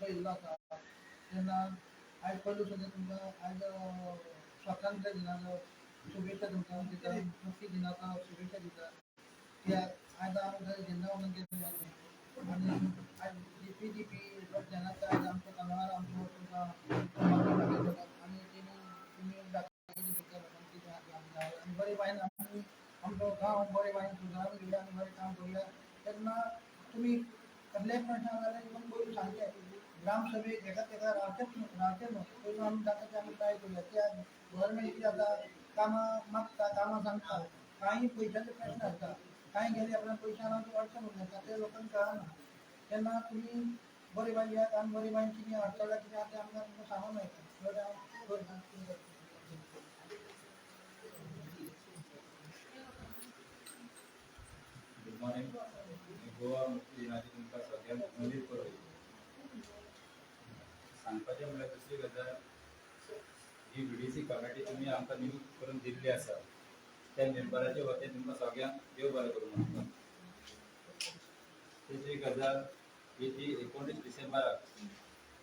येयल्लो आसा. तेन्ना आयज पयलू सुद्दां तुमकां आयज स्वातंत्र्य दिनाचो शुभेच्छा तुमकां दिता, मुक्ती दिनाचो शुभेच्छा दिता. कित्याक आयज आमी झेंडा वंदन केल्लें आनी आयज जीपीडीपी जेन्ना आयज आमच्या कामार आमचो तुमकां आनी तेणी तुमी दाखयली तुमकां लोकांक कितें आसा आनी बरे भायन आमी आमचो गांव बरे भायन सुदारून घेवया आनी बरें काम करुया. तेन्ना तुमी कसलेय प्रश्न आसा जाल्यार इवन पयलू सांगचे, ग्रामसभेक हेका तेका रावचेच न्हू, रावचें न्हू. पयलू आमी जाता तें आमी ट्राय करुया. कित्याक गव्हर्मेंट कितें जाता, कामां मागता, कामां सांगता, कांय पयशांचे प्रश्न आसता, कांय गेले आपल्याक पयशे ना, अडचण उरता, ते लोकांक कळना. तेन्ना तुमी बरे भायन येयात आनी बरे भायन कितें अडचण कितें आसा तें आमकां तुमकां सांगूंक मेळटा. बरें. Good morning. गोवा मुक्ती दिनाची तुमकां सगळ्यांक नवीन परबीं. सांगपाचें म्हणल्यार दुसरी गजाल, ही व्हीडीसी कमिटी तुमी आमकां नियुक्त करून दिल्ली आसा, त्या मेंबराचे वतीन तुमकां सगळ्यांक देव बरें करूं म्हणटा. तिसरी गजाल ही ती 19 डिसेंबराक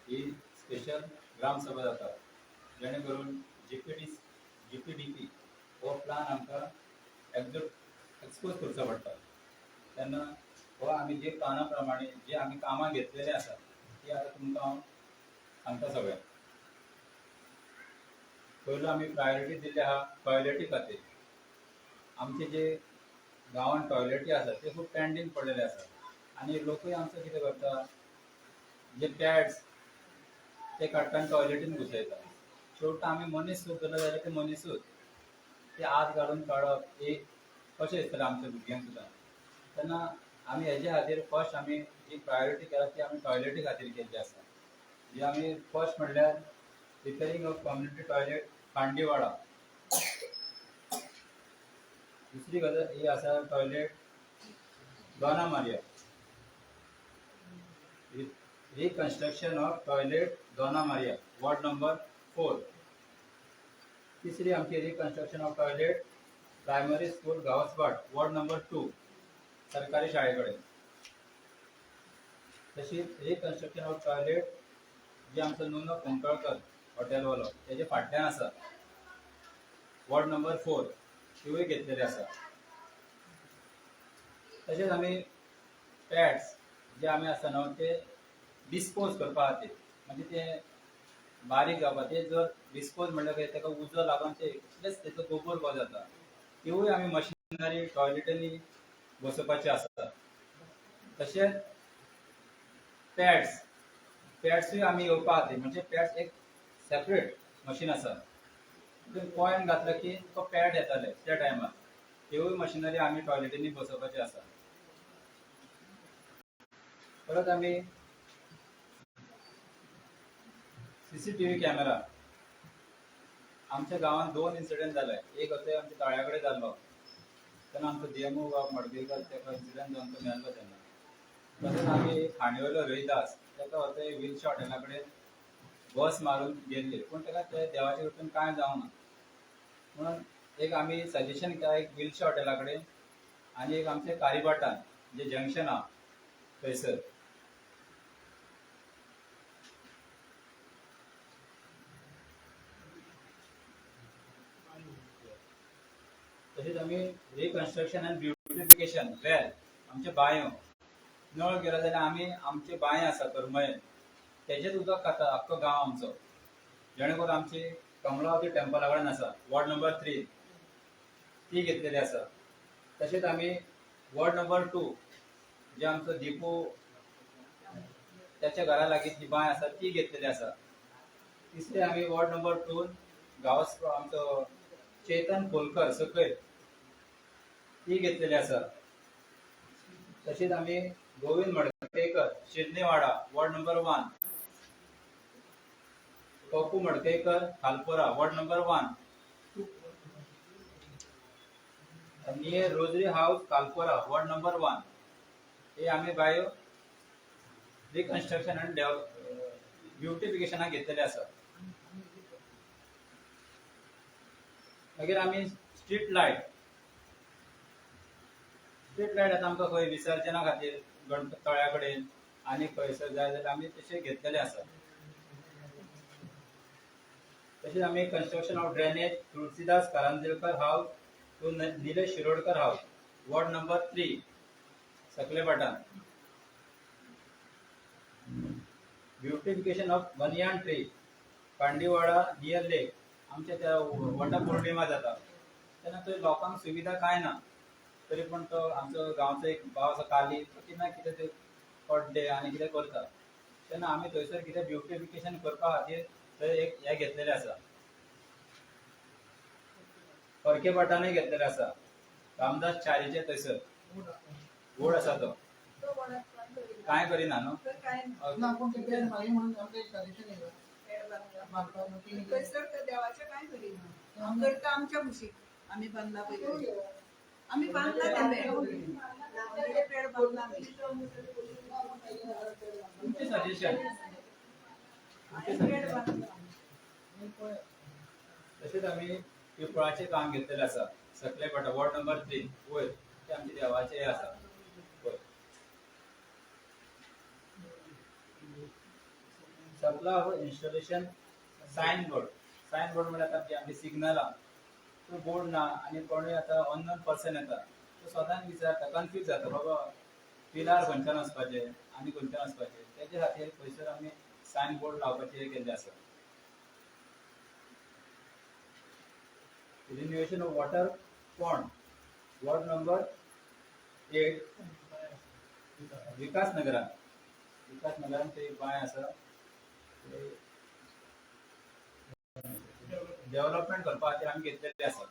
ही स्पेशल ग्रामसभा जाता, जेणे करून जीपीडीपी हो प्लान आमकां एक्सपोज करचो पडटा. तेन्ना हो आमी जे प्लाना प्रमाणे जे आमी कामां घेतलेले आसा ती आतां तुमकां हांव सांगता सगळ्यांक. पयलो आमी प्रायोरिटी दिल्ली आहा टॉयलेटी खातीर. आमचे जे गांवांत टॉयलेटी आसा ते खूब पेंडींग पडलेले आसा आनी लोकूय आमचो कितें करता, जे पॅड्स ते काडटा आनी टॉयलेटीन घुसयता. शेवटा आमी मनीस सुद्दां धरले जाल्यार ते मनीसूच ते आत घालून काडप एक कशें दिसतलें आमच्या भुरग्यांक सुद्दां. तेन्ना आमी हेजे खातीर फर्स्ट आमी जी प्रायोरिटी केला ती आमी टॉयलेटी खातीर केल्ली आसा. जी आमी फर्स्ट म्हणल्यार रिपेरींग ऑफ कम्युनिटी टॉयलेट खांडीवाडा. दुसरी गजाल ही आसा toilet Dona Maria, reconstruction of toilet Dona Maria ward number 4. तिसरी आमची reconstruction of toilet primary school Gawasbhat ward number 2 सरकारी शाळे कडेन. तशीच रिकन्स्ट्रक्शन ऑफ टॉयलेट जे आमचो नुनो कुंकळकर हॉटेलवालो तेजे फाटल्यान आसा वॉर्ड नंबर 4, तिवूय घेतलेले आसा. तशेंच आमी पॅड्स जे आमी आसा न्हू ते डिस्पोज करपा खातीर, म्हणजे ते बारीक जावपा, ते जर डिस्पोज म्हणल्यार कितें ताका उजो लागून ते इतलेच तेचो गोबोर कसो जाता, तिवूय आमी मशिनरी टॉयलेटींनी बसोवपाची आसा. तशेंच पॅड्सूय आमी येवपा खातीर, म्हणजे पॅड्स एक सेपरेट मशीन आसा, तितून कॉयन घातलो की तो पॅड येताले त्या टायमार, तिवूय मशिनरी आमी टॉयलेटींनी बसोवपाची आसा. परत आमी सीसीटीव्ही कॅमेरा, आमच्या गांवांत 2 इन्सिडंट जाले. एक अशें आमच्या तळ्या कडेन जाल्लो, तेन्ना आमचो देमू बाब मडगांवकर ताका इन्सिडंट जावन तो मेल्लो तेन्ना. तशेंच आमी खांडयेवयलो रोहिदास ताका थंय विलशा हॉटेला कडेन बस मारून गेल्ली, पूण ताका ते देवाच्या कृपेन कांय जावना. म्हणून एक आमी सजेशन केलां, एक विलशा हॉटेला कडेन आनी एक आमचे कारीभाटान जे जंक्शन आहा थंयसर. तशेंच आमी रिकन्स्ट्रक्शन आनी ब्युटिफिकेशन वेल आमचे बांयो, नळ गेलो जाल्यार आमी आमचे बांय आसा करमळे तेजेच उदक खाता आख्खो गांव आमचो, जेणे करून आमची कमलावती टेम्पला कडेन आसा वॉर्ड नंबर 3 ती घेतलेली आसा. तशेंच आमी वॉर्ड नंबर 2 जे आमचो दिपू त्याच्या घरा लागीं जी बांय आसा ती घेतलेली आसा. तिसरे आमी वॉर्ड नंबर 2 गांवस आमचो चेतन खोलकर सकयल ती घेतलेली आसा. तशीच आमी Govind Madkaikar Shirnewada ward number 1, Pappu Madkaikar Khalpora ward number 1, near rosary house Kalpora ward number 1 हे आमी बायो रिकन्स्ट्रक्शन आनी ब्युटिफिकेशनाक घेतलेले आसा. मागीर आमी स्ट्रीट लायट, स्ट्रीट लायट आतां आमकां खंय विसर्जना खातीर गणपती तळ्या कडेन आनी खंयसर जाय जाल्यार आमी तशें घेतलेले आसा. तशेंच आमी construction of drainage Tulsidas Karandelkar house to Nilesh Shirodkar house, ward number 3, Saklebatan. Beautification of banyan tree, Pandiwada near lake. आमच्या त्या वटा पौर्णिमा जाता तेन्ना थंय लोकांक सुविधा कांय ना, तरी पण तो आमचो गांवचो एक भाव आसा काली, तो कितें ना कितें ते पड्डे आनी कितें करता. तेन्ना आमी थंयसर कितें ब्युटिफिकेशन करपा खातीर थंय एक हें घेतलेलें आसा. परकेभाटानूय घेतलेलें आसा, रामदास च्यारीचे थंयसर वोड आसा, तो कांय करिना न्हू. ना, पूण ते पेड मागीर म्हणून आमकां एक सजेशन येयला बांदपाक ती. थंयसर देवाचें कांय करिना, करता आमच्या कुशीक. आमी बांदला पयलीं, आमी बांदला तें पेड, पेड बांदला आमी. तुमचें सजेशन. पेड बांदला. तशेंच आमी पिंपळाचें काम घेतलेलें आसा, सकले भाटा वॉर्ड नंबर 3 वयर, ते आमचे देवाचें हें आसा वयर. Supply of installation sign board. Sign board म्हणल्यार आतां आमची सिग्नलां तो बोर्ड ना आनी कोणूय आतां अननोन पर्सन येता तो सदांच विचारता, कन्फ्यूज जाता, बाबा पिलार खंयच्यान वचपाचें आनी खंयच्यान वचपाचें. तेजे खातीर थंयसर आमी सायन बोर्ड लावपाचें हें केल्लें आसा. Renovation of water pond, ward number 8, Vikas नगरान. विकास नगरान ते बांय आसा, डेव्हलपमेंट करपा खातीर आमी घेतलेले आसा.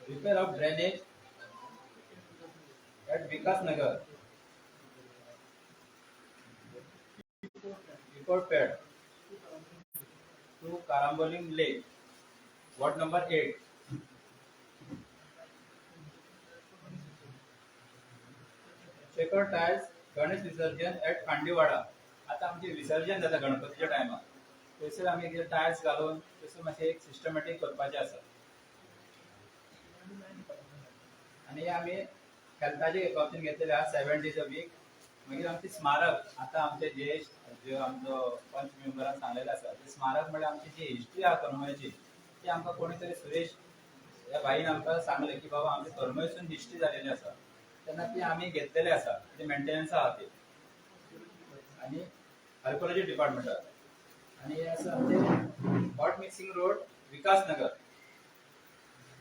Repair of drainage at Vikas Nagar, report pad to Carambolim Lake, ward number 8. Checker tiles Ganesh Visarjan at Khandiwada. आता आमचे विसर्जन जाता गणपतीच्या टायमार, थंयसर आमी कितें टायल्स घालून थंयसर मातशें एक सिस्टमॅटीक करपाचें आसा. आनी हे आमी हेल्थाचे बाबतीन घेतलेले आहा, 7 days a week. मागीर आमचे स्मारक, आतां आमचे ज्येश्ठ जे आमचो पंच मेंबरान सांगलेलें आसा, ते स्मारक म्हळ्यार आमची जी हिस्ट्री आहा करमळची, ती आमकां कोणी तरी सुरेश ह्या भाईन आमकां सांगलें की बाबा आमची करमळसून हिस्ट्री जालेली आसा, तेन्ना ती आमी घेतलेले आसा ते मेंटेनन्सा खातीर आनी आर्किओलॉजी डिपार्टमेंटाक. आनी हे आसा आमचे हॉट मिक्सिंग रोड विकास नगर,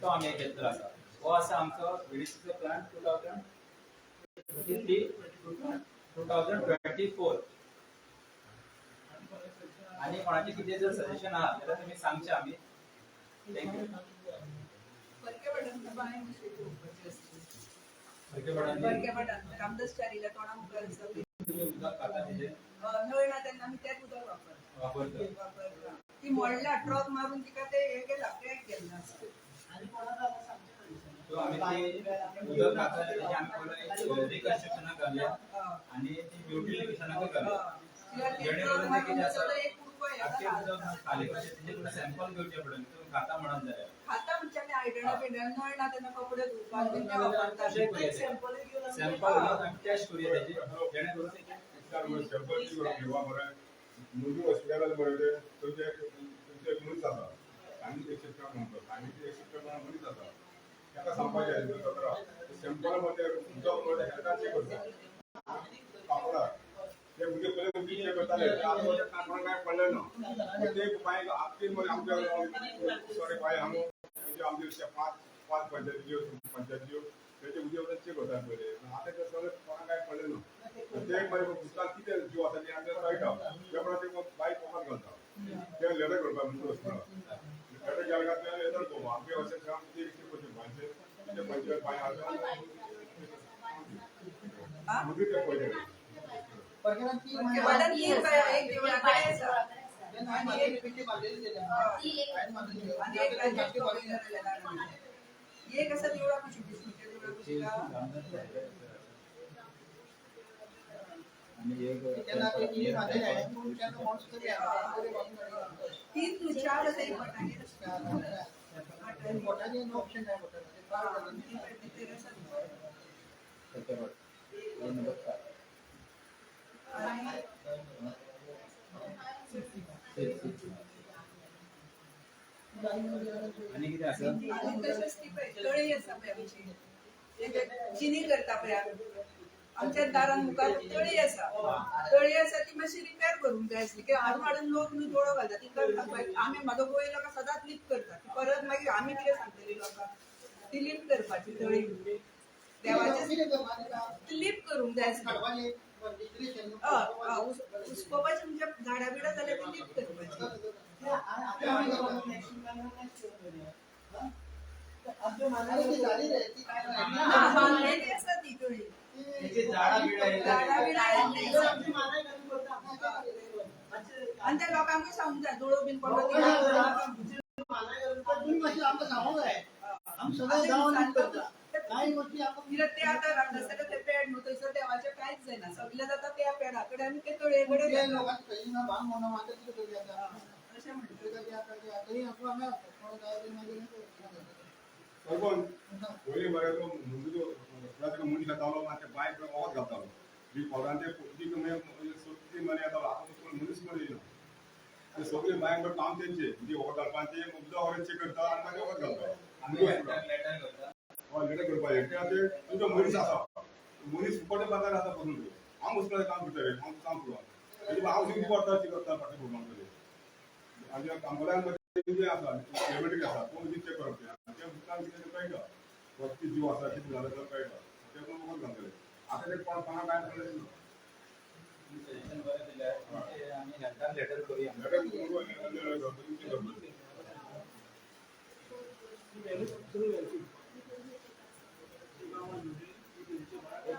तो आमी घेतलेलो आसा. हो आसा आमचो VDCचो प्लान 2023 2024. आनी कोणाचें कितें जर सजेशन आहा जाल्यार तुमी सांगचें आमी. Thank you. परकेभाटान बांय मातशी पळोवपाची आसली. परकेभाटान परकेभाटान रामदास च्यारीला तोंडा मुखार आसा पळय. तुमी उदक खाता तेजें? नळ ना तेन्ना आमी तेंच उदक वापरता. वापरता. वापरता. ती मोडला, ट्रक मारून तिका ते हे केला, क्रॅक केल्लो आसा. सो आमी ती उदक खाता तेजें आमी पयलो रिकन्स्ट्रक्शनाक घालया आनी ती ब्युटिफिकेशनाकूय घालया, जेणेकरून ते कितें आसा एक कुडको हे आख्खें जाला. उदक खाली कशें तेजें तुका सॅम्पल घेवचें पडटलें तुमी खाता म्हणून जाल्यार. खाता म्हणजे आमी आयदनां बियदनां, नळ ना तेन्ना कपडे धुवपाक बीन ते वापरता. तशें करूया, सॅम्पल घेवन आमी टेस्ट करूया तेजी, जेणेकरून तेजें मुंबय हॉस्पिटलात मरे ते थंयचे थंयचे एक मनीस आसा आनी एक शिक्षक म्हणतो आनी एक शिक्षक म्हणून मनीस आसा, ताका सांगपाचें दोतोरा सॅम्पल मध्ये उदक मध्ये हेल्थाक चेक करता कापडा ते उदक पयलें उदीक चेक करताले, ते आतां कोणाक कांय पडलें ना. ते बांय आख्खी मरे आमच्या सॉरी बांय हांगा म्हणजे आमचे पांच पांच पंचायतीच्यो पंचायतीच्यो तेजे उदक वचून चेक करतात पयलें. आतां ते सगळें कोणाक कांय पडलें ना. ते मरे उदकांत कितें जीव आसा ते आमकां कळटा, त्या प्रमाणे ते बायक वखद घालता, ते लेटर करपाक मुंबय हॉस्पिटलाक लेटर गेले काय ते लेटर पळोवप आमगे अशें काम ते कितें करचें बांयचें ते पंचायत बांय आसा मुगीर ते पळयतले. परकेभाटान ती परकेभाटान तीन बांयो, एक देवळा कडेन आसा. पेटी बांदलेली. आनी एक राजेश कॉलेजान. एक आसा देवळा कुशीक, विष्णूच्या देवळा कुशीक. आनी एक तेन्ना ते ती बांदलेली आहे पूण तेन्ना कोण तरी तीन न्हू, चार आसा, एक भटागेर आसा. ऑप्शन नाही. आनी कितें आसा? आनी तशेंच ती पळय तळी आसा पळय आमची, जिनी करता पळय आमच्या दारान मुखार तळी आसा, तळी आसा ती मातशी रिपेर करूंक जाय आसली. कित्याक हाडून हाडून लोक न्हू दोळो घालता ती. आमी म्हाजो गोंय लोकां सदांच लिप करता, परत मागीर आमी कितें सांगतली लोकांक? ती लिप करपाची तळी देवाची लिप करूंक जाय आसली. हय, उसकोवपाची म्हणजे झाडां बिडां जाल्यार ती लिप करपाची. बांदलेली आसा ती तळी, झाडां बिडां. आनी त्या लोकांकूय सांगूंक जाय, दोळो बीन पडलो. आमकां सांगूंक जाय, आमी सगळ्या गांवांत करता कांय गोष्टी. कित्याक ते आतां रामदासाले थंय पेड न्हू, थंयसर देवाचें कांयच जायना, सगळें जाता त्या पेडा कडेन आनी ते तळये कडेन. लोकांक ना भांग म्हणून आतां कितें करूया अशें म्हणटा. तरी हांगा मागीर सरपंच, पयलीं मरे तो मुंडीचो मनीस येतालो, ते बांय वखद घालतालो ती खोबरान, ते उदीक मागीर मरे येतालो. आतां कोण मनीस मरे येयना. ते सगळे बांय काम तेंचे, म्हणजे वखद घालपाचें, उदक वयर चॅक करता आनी मागीर वखद घालता. आमी लेटर करता. हय, लेटर करपाचें. कित्याक ते तुमचो मनीस आसा, मनीस फुकट बाजार आसा पसून. हांव मुसळाचें काम करता रे, हांव सांग तुका. म्हणजे हांव शिकू पडटा, करता फाटीं भोंवपाक. आनी कांबोळ्यान जे आसा लेबोरेटरी आसा, तो उदीक चॅक करप तें, त्या उदकान कितें कळटा, कितें जीव आसा, कितें जालें जाल्यार कळटा. ते कोण वखद घालतले आतां ते कोण कोणा काय पडलें. सजेशन बरें दिलें, आमी हेल्थाक लेटर करूया. लेटर.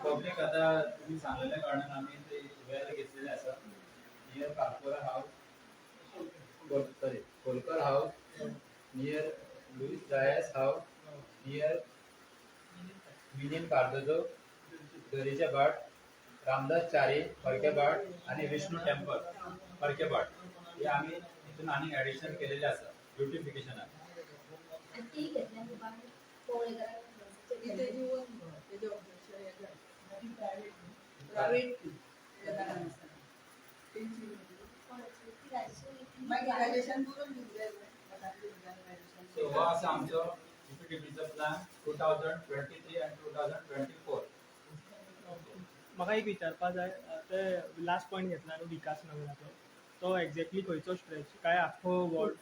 पब्लीक आतां तुमी सांगलेल्या कारणान आमी ते वेल घेतलेले आसा near Karpora house, sorry, Kholkar house, near Luis Dias house, near Minin Cardozo, दरेच्या भाट, रामदास च्यारी फरके भाट आनी विष्णू टेम्पल फरके भाट, हे आमी हितून आनी एडिशन केलेले आसा ब्युटिफिकेशनाक. ती घेतल्या कोवळेकराक. तेजें प्रायवेट मागीर ग्रॅज्युएशन करून दिवंक जाय. सो हो आसा आमचो जीपीडीपीचो प्लान 2023 आनी 2024. म्हाका एक विचारपा जाय, ते लास्ट पॉयंट घेतला न्हू विकास नगराचो, तो एक्झॅक्टली खंयचो स्ट्रेच काय आख्खो वॉर्ड?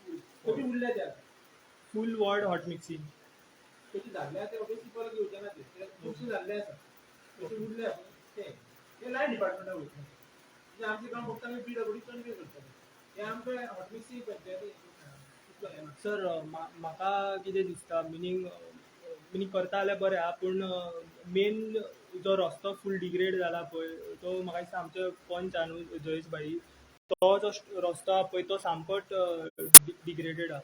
तेजी उरल्या ते आतां फूल वॉर्ड हॉट मिक्सींग? तेजी जाल्ले ते ऑब्वियसली परत येवचे ना, ते खुबशे जाल्ले आसा, तेजी उरल्या ते. ते लायन डिपार्टमेंटाक वयतले. म्हणजे आमचें काम फक्त आमी पीडब्ल्यूडी कन्वे करतले, ते आमकां हॉट मिक्सींग पंचायती तितलो हें ना. सर, म्हाका कितें दिसता, मिनींग मिनींग करता जाल्यार बरें आहा, पूण मेन जो रस्तो फूल डिग्रेड जाला पळय, तो म्हाका दिसता आमचे पंच आहा न्हू जयेश भाई, तो जो रस्तो आहा पळय तो सामकोच डिग्रेडेड आहा.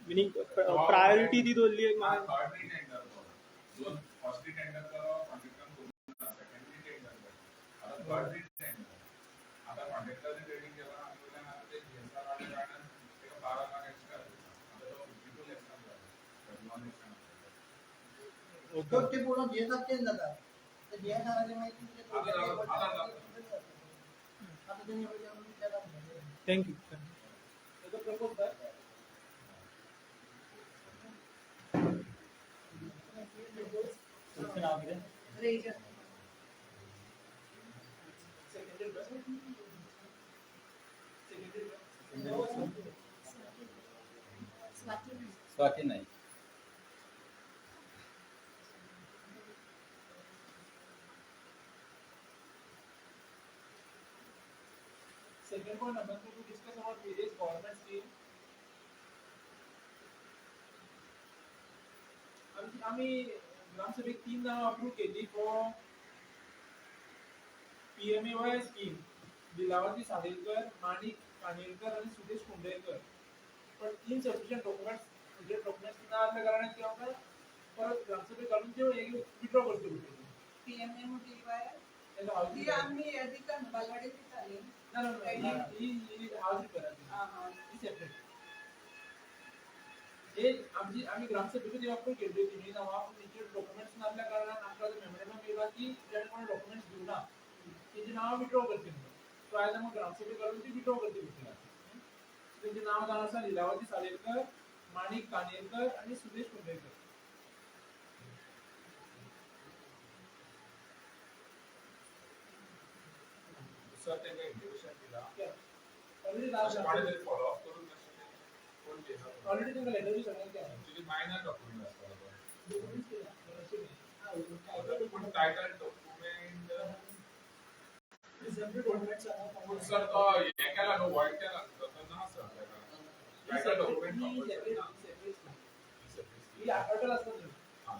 मिनींग प्रायोरिटी ती दवरली. थर्ड टेंडर, दोन फर्स्ट टेंडर जालो कॉन्ट्रॅक्टरान करूंक ना, सेकंडरी टेंडर जालो, आतां थर्ड टेंडर. आतां कॉन्ट्रॅक्टरान रेडी केला आनी वयल्यान आतां ते जीएसआर आयल्या कारणान ताका 12 लाख एक्स्ट्रा दिता. आतां तो 52 लॅक्सान जालो, 31 लॅक्सान. तो ते पूर्ण जीएसआर चेंज जाता, ते जीएसआराचे मागीर आतां जाता. आतां तेणी केला. Thank you. तेजो प्रपोज कर. तुमचें नांव कितें? रेजर. Secondary secondary. Swati. Swati Naik. Second point number two, to discuss about various government scheme. आमी ग्रामसभेक तीन नांवां अप्रूव केली for PMAY scheme, Lilavati Savelkar, Manik Kanelkar आनी सुदेश कुंडेकर. पण इनसफिशियंट डॉक्युमेंट्स, म्हणजे डॉक्युमेंट्स ना आसल्या कारणान ते आमकां परत ग्रामसभेक घालून त्यो हे विड्रॉ करच्यो पडटल्यो. पीएमए तेका हावस ती आमी हे दिता न्हू, बालवाडीत दिताली. ना ना ना, ही ही हावस रिपेराची. आं हां. ही सेपरेट. हे आमची आमी ग्रामसभेची वापर केल्ली होती नांवां, पूण तेंचे डॉक्युमेंट्स नासल्या कारणान आमकां मेमोरेंडम येयला की ज्याणे कोणी डॉक्युमेंट्स दिवना तेंची नांवां विड्रॉ करची म्हणून. सो आयज आमकां ग्रामसभे करून ती विड्रॉ करची पडटली. तेंची नांवां जावन आसा लिलावती सालेलकर, माणिक कानेरकर आनी सुदेश कुंडेकर. सर तेंका इंटिमेशन दिला. ऑलरेडी कोणे तरी फॉलो अप करून कोण केला ऑलरेडी तुमकां लेटरूय सगळ्यांक केला. ऍक्च्युली मायनर डॉक्युमेंट आसता. डॉक्युमेंट्स केला. पूण टायटल डॉक्युमेंट डॉक्युमेंट सर तो हे केला न्हू, वॉइड केला न्हू, तो ना सर तेका टायटल डॉक्युमेंट कंपल्सरी ना. ही अटल आसता न्हू. हां,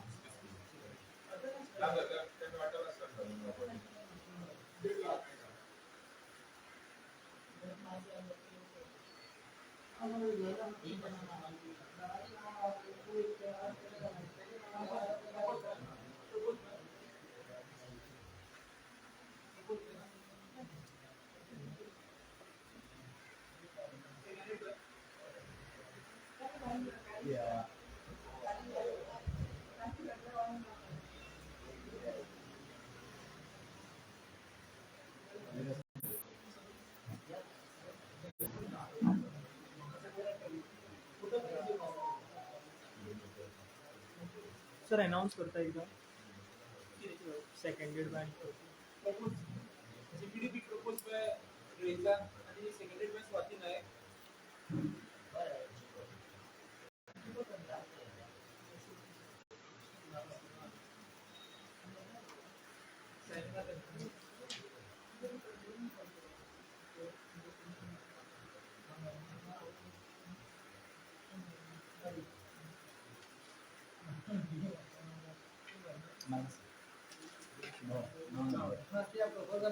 ना जाल्यार ते अटल आसता. Yeah. Sir announce करता एकदा seconded by propose GPDP propose by Reza आणि सेकंडेड बाय Swati Naik. No, no, no. Proposal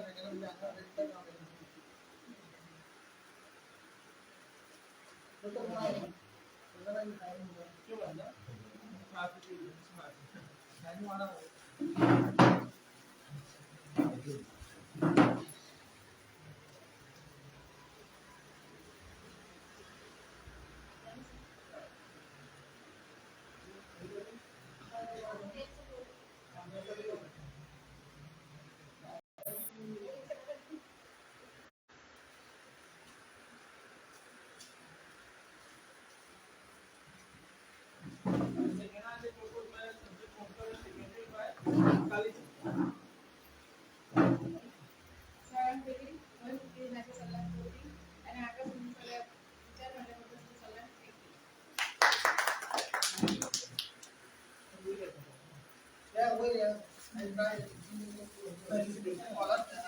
Thank you.